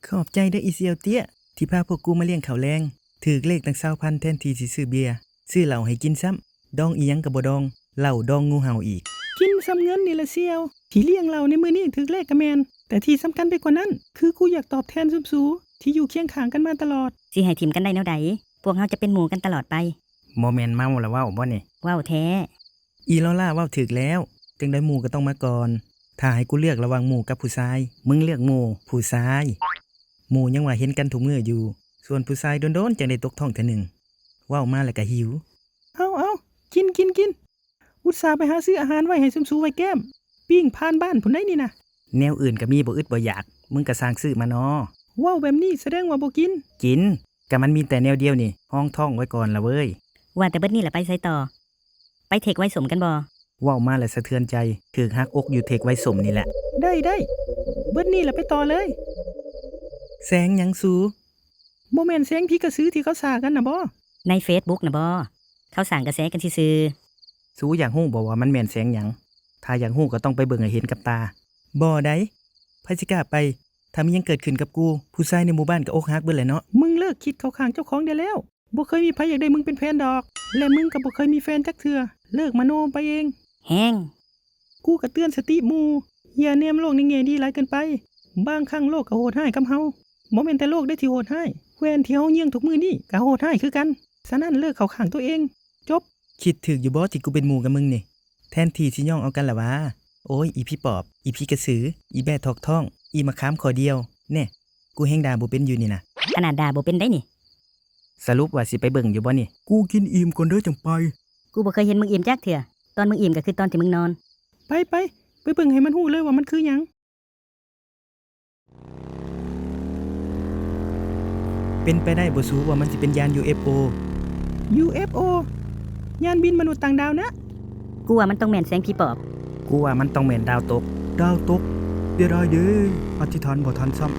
ຂອບໃຈເດີ້ອີ່ສ່ຽວເຕ້ຍ ທີ່ພາພວກກູມາລ້ຽງເຂົ້າແລງ. ຖືກເລກຕັ້ງຊາວພັນ ແທນທີ່ຊິຊື້ເບຍ, ຊື້ເຫຼົ້າໃຫ້ກິນຊ້ຳ. ດອງອີ່ຫຍັງກໍບໍ່ດອງ, ເຫຼົ້າດອງງູເຫົ່າອີກ. ກິນຊ້ຳເງິນນີ້ລະສ່ຽວ. ທີ່ລ້ຽງເຫຼົ້າໃນມື້ນີ້ຖືກເລກກໍແມ່ນ, ແຕ່ທີ່ສຳຄັນໄປກວ່ານັ້ນ ຄືກູຢາກຕອບແທນຊຸມສູທີ່ຢູ່ຄຽງຂ້າງກັນມາຕະຫຼອດ. ຊິໃຫ້ຖິ້ມກັນໄດ້ແນວໃດ? ພວກເຮົາຈະເປັນໝູ່ກັນຕະຫຼອດໄປ. ບໍ່ແມ່ນເມົາລະເວົ້າບໍ່ນີ້? ເວົ້າແທ້. ອີລໍລາເວົ້າຖືກແລ້ວ, ຈັ່ງໃດໝູ່ກໍຕ້ອງມາກ່ອນ. ຖ້າໃຫ້ກູເລືອກລະຫວ່າງໝູ່ກັບຜູ້ຊາຍ, ມຶງເລືອກໝູ່, ຜູ້ຊາຍ. ໝູ່ຍັງວ່າເຫັນກັນທຸກມື້ຢູ່, ສ່ວນຜູ້ຊາຍດົນໆຈັ່ງໄດ້ຕົກທ້ອງເທື່ອໜຶ່ງ. ເວົ້າມາແລ້ວກໍຫິວ. ເອົາໆ ກິນໆໆ. ອຸດສ່າໄປຫາຊື້ອາຫານໄວ້ໃຫ້ຊຸມສູໄວ້ແກ້ມ, ປີ້ງຜ່ານບ້ານພຸ້ນໃດນີ້ນະ. ແນວອື່ນກໍມີ, ບໍ່ອຶດບໍ່ຢາກ, ມຶງກໍສ້າງຊື້ມານໍ. ເວົ້າແບບນີ້ສະແດງວ່າບໍ່ກິນ. ກິນ, ກໍມັນມີແຕ່ແນວດຽວນີ້, ຮອງທ້ອງໄວ້ກ່ອນລະເວີຍ. ວ່າແຕ່ເບິດນີ້ລະໄປໃສຕໍ່? ໄປເທັກໄວສົມກັນບໍ່? ເວົ້າມາແລ້ວສະເທືອນໃຈ, ຖືກຫັກອົກຢູ່ເທັກໄວສົມນີ້ແຫຼະ. ໄດ້ໆ ເບິດນີ້ລະໄປຕໍ່ເລີຍ. ແສງຫຍັງສູ? ບໍ່ແມ່ນແສງຜີກະສືທີ່ເຂົາສ້າກັນນະບໍ? ໃນເຟສບຸກນະບໍ? ເຂົາສ້າງກະແສກັນຊື່ໆ. ສູຢາກຮູ້ບໍວ່າມັນແມ່ນແສງຫຍັງ? ຖ້າຢາກຮູ້ກໍຕ້ອງໄປເບິ່ງໃຫ້ເຫັນກັບຕາ. ບໍ່ໃດ໋, ໃຜຊິກ້າໄປ? ຖ້າມີຫຍັງເກີດຂຶ້ນກັບກູ, ຜູ້ຊາຍໃນໝູ່ບ້ານກໍອົກຫັກເບິດແຫຼະເນາະ. ມຶງເລີກຄິດເຂົ້າຂ້າງເຈົ້າຂອງໄດ້ແລ້ວ. ບໍ່ເຄີຍມີໃຜຢາກໄດ້ມຶງເປັນແຟນດອກ ແລະ ມຶງກໍບໍ່ເຄີຍມີແຟນຈັກເທື່ອ. ເລີກມະໂນໄປເອງ. ແຮງ. ກູກໍເຕືອນສະຕິໝູ່, ຢ່າແນມໂລກໃນແງ່ດີຫຼາຍເກີນໄປ. ບາງຄັ້ງໂລກກໍໂຫດຮ້າຍກັບເຮົາ. ບໍ່ແມ່ນແຕ່ໂລກເດ້ທີ່ໂຫດຮ້າຍ, ແວ່ນທີ່ເຮົາເຍືອງທຸກມື້ນີ້ກໍໂຫດຮ້າຍຄືກັນ. ສະນັ້ນເລີກເຂົ້າຂ້າງຕົວເອງ. ຈົບ. ຄິດຖືກຢູ່ບໍ່ທີ່ກູເປັນໝູ່ກັບມຶງນີ້? ແທນທີ່ຊິຍ້ອງເອົາກັນລະຫວາ. ໂອ້ຍ ອີຜີປອບ, ອີຜີກະສື, ອີແບ້ຖອກທ້ອງ, ອີໝາກຂາມຂໍ້ດຽວ. ແນ່, ກູແຮ່ງດ່າບໍ່ເປັນຢູ່ນີ້ນະ. ຂະໜາດດ່າບໍ່ເປັນໄດ໋ນີ້. ສະຫຼຸບວ່າຊິໄປເບິ່ງຢູ່ບໍ່ນີ້? ກູກິນອີ່ມກ່ອນເດີຈັ່ງໄປ. ກູບໍ່ເຄີຍເຫັນມຶງອີ່ມຈັກເທື່ອ. ຕອນມຶງອີ່ມກໍຄືຕອນທີ່ມຶງນອນ. ໄປໆ ໄປເບິ່ງໃຫ້ມັນຮູ້ເລີຍວ່າມັນຄືຫຍັງ. ເປັນໄປໄດ້ບໍ່ສູວ່າມັນຊິເປັນຍານ ຢູເອັຟໂອ? ຢູເອັຟໂອ? ຍານບິນມະນຸດຕ່າງດາວນະ? ກູວ່າມັນຕ້ອງແມ່ນແສງຜີປອບ. ກູວ່າມັນຕ້ອງແມ່ນດາວຕົກ. ດາວຕົກ? ເສຍດາຍເດ້, ອະທິຖານບໍ່ທັນຊ້ຳ.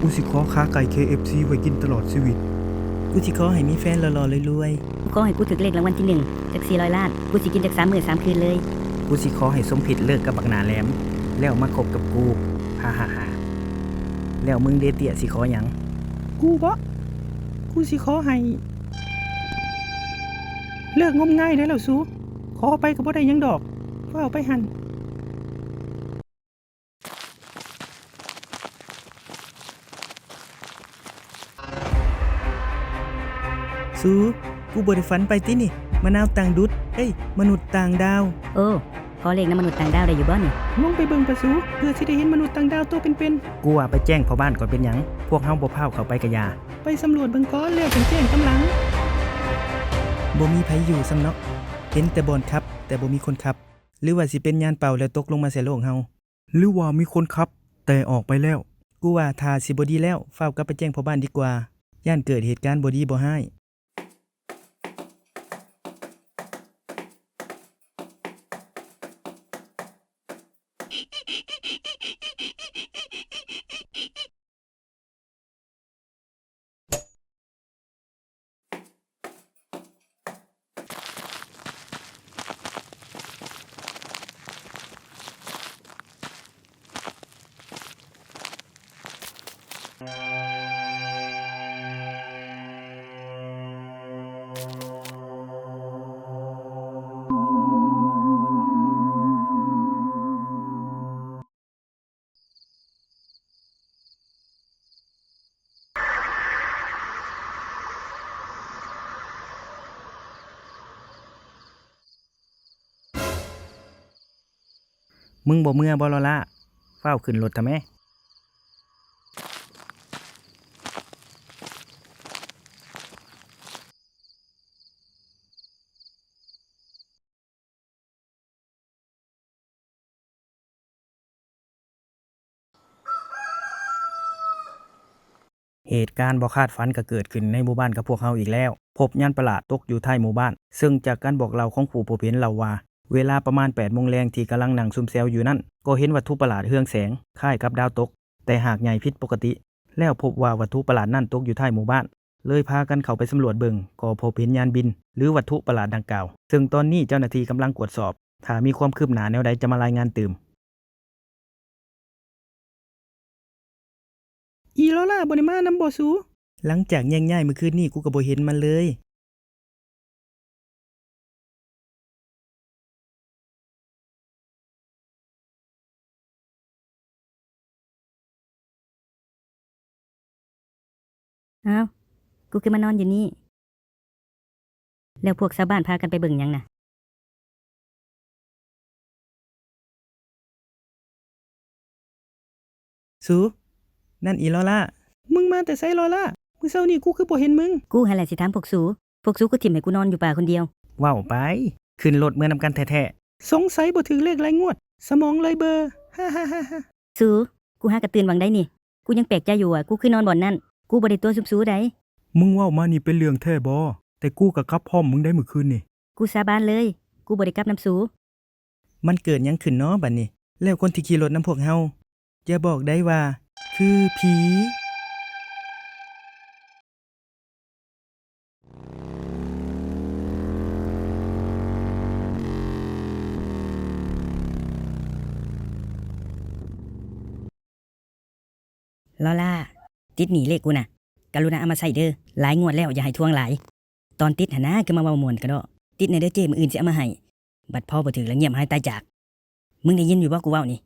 ກູຊິຂໍຂາໄກ່ເຄເອັຟຊີໄວ້ກິນຕະຫຼອດຊີວິດ. ກູຊິຂໍໃຫ້ມີແຟນຫຼໍ່ໆລວຍໆ. ຂໍໃຫ້ກູຖືກເລກລາງວັນທີໜຶ່ງ ຈັກສີ່ຮ້ອຍລ້ານ, ກູຊິກິນຈັກສາມມື້ສາມຄືນເລີຍ. ກູຊິຂໍໃຫ້ສົມພິດເລີກກັບບັກໜ້າແຫຼມ ແລ້ວມາຄົບກັບກູ. ຫາໆໆ. ແລ້ວມຶງເດເຕ້ຍ ຊິຂໍຫຍັງ? ກູບໍ? ກູຊິຂໍໃຫ້ ເລີກງົມງາຍໄດ້ແລ້ວສູ. ຂໍໄປກໍບໍ່ໄດ້ຫຍັງດອກ. ຟ້າວໄປຫັ້ນ. ສູ, ກູບໍ່ໄດ້ຝັນໄປຕິນີ້? ມະນາວຕ່າງດຸດ, ເອີຍ, ມະນຸດຕ່າງດາວ. ໂອ້, ຂໍເລກນຳມະນຸດຕ່າງດາວໄດ້ຢູ່ບໍ່ນີ້? ລົງໄປເບິ່ງປະສູ, ເພື່ອຊິໄດ້ເຫັນມະນຸດຕ່າງດາວໂຕເປັນໆ. ກູວ່າໄປແຈ້ງພໍ່ບ້ານກ່ອນເປັນຫຍັງ? ພວກເຮົາບໍ່ພ້າວເຂົ້າໄປກະຢ່າ. ໄປສຳຫຼວດເບິ່ງກ່ອນ ແລ້ວຈັ່ງແຈ້ງຕາມຫຼັງ. ບໍ່ມີໃຜຢູ່ຊ້ຳເນາະ, ເຫັນແຕ່ບ່ອນຂັບ ແຕ່ບໍ່ມີຄົນຂັບ. ຫຼືວ່າຊິເປັນຍານເປົ່າແລ້ວຕົກລົງມາໃສ່ໂລກເຮົາ? ຫຼືວ່າມີຄົນຂັບແຕ່ອອກໄປແລ້ວ? ກູວ່າຖ້າຊິບໍ່ດີແລ້ວ ຟ້າວກັບໄປແຈ້ງພໍ່ບ້ານດີກວ່າ, ຢ້ານເກີດເຫດການບໍ່ດີບໍ່ຮ້າຍ. ມຶງບໍ່ເມືອບໍ່ລໍລາ? ຟ້າວຂຶ້ນລົດທຳແມ. ເຫດການບໍ່ຄາດຝັນກໍເກີດຂຶ້ນໃນໝູ່ບ້ານກັບພວກເຮົາອີກແລ້ວ. ພົບຍານປະຫຼາດຕົກຢູ່ທ້າຍໝູ່ບ້ານ, ເຊິ່ງຈາກການບອກເລົ່າຂອງຜູ້ພົບເຫັນເລົ່າວ່າ ເວລາປະມານແປດໂມງແລງທີ່ກຳລັງນັ່ງຊຸມແຊວຢູ່ນັ້ນ, ກໍເຫັນວັດຖຸປະຫຼາດເຮືອງແສງຄ້າຍກັບດາວຕົກ, ແຕ່ຫາກໃຫຍ່ຜິດປົກກະຕິ, ແລ້ວພົບວ່າວັດຖຸປະຫຼາດນັ້ນຕົກຢູ່ທ້າຍໝູ່ບ້ານ. ເລີຍພາກັນເຂົ້າໄປສຳຫຼວດເບິ່ງ, ກໍພົບເຫັນຍານບິນ ຫຼື ວັດຖຸປະຫຼາດດັ່ງກ່າວ, ເຊິ່ງຕອນນີ້ເຈົ້າໜ້າທີ່ກຳລັງກວດສອບ. ຖ້າມີຄວາມຄືບໜ້າແນວໃດຈະມາລາຍງານຕື່ມ. ອີລໍລາບໍ່ໄດ້ມານຳບໍ່ສູ? ຫຼັງຈາກແຍກຍ້າຍມື້ຄືນນີ້ ກູກໍບໍ່ເຫັນມັນເລີຍ. ອ້າວ ກູຄືມານອນຢູ່ນີ້? ແລ້ວພວກຊາວບ້ານພາກັນໄປເບິ່ງຫຍັງນະ? ສູ, ນັ້ນອີລໍລາ. ມຶງມາແຕ່ໃສລໍລາ? ມື້ເຊົ້ານີ້ກູຄືບໍ່ເຫັນມຶງ? ກູຫັ້ນແຫຼະຊິຖາມພວກສູ. ພວກສູຄືຖິ້ມໃຫ້ກູນອນຢູ່ປ່າຄົນດຽວ. ເວົ້າໄປ, ຂຶ້ນລົດເມືອນຳກັນແທ້ໆ. ສົງໄສບໍ່ຖືກເລກຫຼາຍງວດ, ສະໝອງເລີຍເບີ. ຫາໆໆ. ສູ, ກູຫາກະຕື່ນຫວ່າງໃດນີ້? ກູຍັງແປກໃຈຢູ່ວ່າກູຄືນອນບ່ອນນັ້ນ. ກູບໍ່ໄດ້ຕົວະຊຸມສູໃດ. ມຶງເວົ້າມານີ້ເປັນເລື່ອງແທ້ບໍ່? ແຕ່ກູກະກັບພ້ອມມຶງໄດ໋ມື້ຄືນນີ້. ກູສາບານເລີຍ, ກູບໍ່ໄດ້ກັບນຳສູ. ມັນເກີດຫຍັງຂຶ້ນນໍບັດນີ້? ແລ້ວຄົນທີ່ຂີ່ລົດນຳພວກເຮົາ ຢ່າບອກໄດ໋ວ່າຄືຜີ. ລໍລາ, ຕິດໜີ້ເລກກູນະ, ກະລຸນາເອົາມາໃຊ້ເດີ້. ຫຼາຍງວດແລ້ວ, ຢ່າໃຫ້ທວງຫຼາຍ. ຕອນຕິດຫັ້ນນາ ຄືມາເວົ້າມ່ວນກະເດາະ. ຕິດແນ່ເດີ້ເຈ້, ມື້ອື່ນຊິເອົາມາໃຫ້. ບັດພໍບໍ່ຖືກລະງຽບຫາຍຕາຍຈາກ. ມຶງໄດ້ຍິນຢູ່ບໍ່ກູເວົ້ານີ້?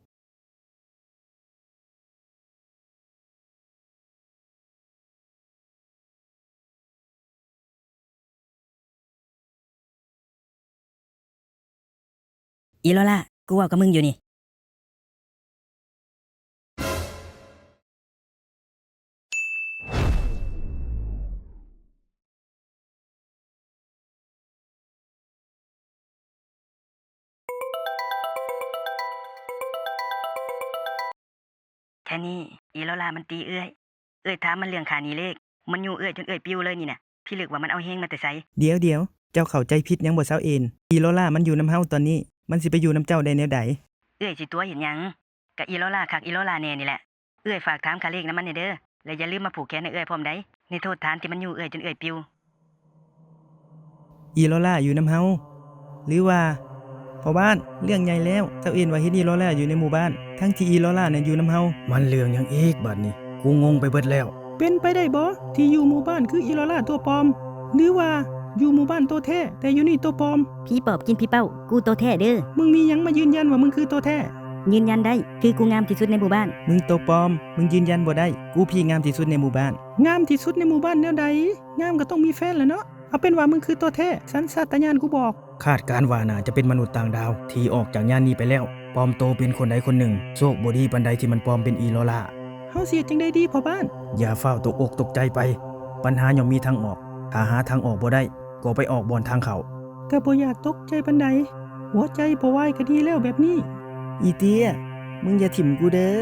ອີລໍລາ, ກູເວົ້າກັບມຶງຢູ່ນີ້. ແທນນີ້ ອີລໍລາມັນຕີເອື້ອຍ. ເອື້ອຍຖາມມັນເລື່ອງຄ່າໜີ້ເລກ, ມັນຍູ້ເອື້ອຍຈົນເອື້ອຍປິວເລີຍນີ້ນະ. ພິລຶກວ່າມັນເອົາແຮງມາແຕ່ໃສ? ດຽວໆ, ເຈົ້າເຂົ້າໃຈຜິດຫຍັງບໍ່ສາວເອນ? ອີລໍລາມັນຢູ່ນຳເຮົາຕອນນີ້, ມັນຊິໄປຢູ່ນຳເຈົ້າໄດ້ແນວໃດ? ເອື້ອຍຊິຕົວະເຮັດຫຍັງ? ກະອີລໍລາຄັກອີລໍລາແນ່ນີ້ແຫຼະ. ເອື້ອຍຝາກຖາມຄ່າເລກນຳມັນແດ່ເດີ້ ແລະຢ່າລືມມາຜູກແຂນໃຫ້ເອື້ອຍພ້ອມໃດ໋ ໃນໂທດຖານທີ່ມັນຍູ້ເອື້ອຍຈົນເອື້ອຍປິວ. ອີລໍລາຢູ່ນຳເຮົາ ຫຼືວ່າ ພໍ່ບ້ານ, ເລື່ອງໃຫຍ່ແລ້ວ, ຊາວເອນວ່າເຫັນອີລໍລາຢູ່ໃນໝູ່ບ້ານ ທັງທີ່ອີລໍລານັ້ນຢູ່ນຳເຮົາ. ມັນເລື່ອງຫຍັງອີກບາດນີ້? ກູງົງໄປເບິດແລ້ວ. ເປັນໄປໄດ້ບໍ່ ທີ່ຢູ່ໝູ່ບ້ານຄືອີລໍລາຕົວປອມ ຫຼືວ່າຢູ່ໝູ່ບ້ານໂຕແທ້ ແຕ່ຢູ່ນີ້ໂຕປອມ? ຜີປອບກິນຜີເປົ້າ, ກູໂຕແທ້ເດີ້. ມຶງມີຫຍັງມາຢືນຢັນວ່າມຶງຄືໂຕແທ້? ຢືນຢັນໄດ້ ຄືກູງາມທີ່ສຸດໃນໝູ່ບ້ານ. ມຶງໂຕປອມ, ມຶງຢືນຢັນບໍ່ໄດ້. ກູພີ້ງາມທີ່ສຸດໃນໝູ່ບ້ານ. ງາມທີ່ສຸດໃນໝູ່ບ້ານແນວໃດ? ງາມກໍຕ້ອງມີແຟນແຫຼະເນາະ. ເອົາເປັນວ່າມຶງຄືໂຕແທ້, ສັນຊາດຕະຍານກູບອກ. ຄາດການວ່າໜ້າຈະເປັນມະນຸດຕ່າງດາວທີ່ອອກຈາກຍານນີ້ໄປແລ້ວ, ປອມໂຕເປັນຄົນໃດຄົນໜຶ່ງ. ໂຊກບໍ່ດີປານໃດທີ່ມັນປອມເປັນອີລໍລາ. ເຮົາຊິເຮັດຈັ່ງໃດດີພໍ່ບ້ານ? ຢ່າຟ້າວຕົກອົກຕົກໃຈໄປ. ບັນຫາຍ່ອມມີທາງອອກ. ຖ້າຫາທາງອອກບໍ່ໄດ້, ກໍໄປອອກບ່ອນທາງເຂົ້າ. ກໍບໍ່ຢາກຕົກໃຈປານໃດ. ຫົວໃຈບໍ່ວາຍກໍດີແລ້ວແບບນີ້. ອີເຕ້ຍ, ມຶງຢ່າຖິ້ມກູເດີ້.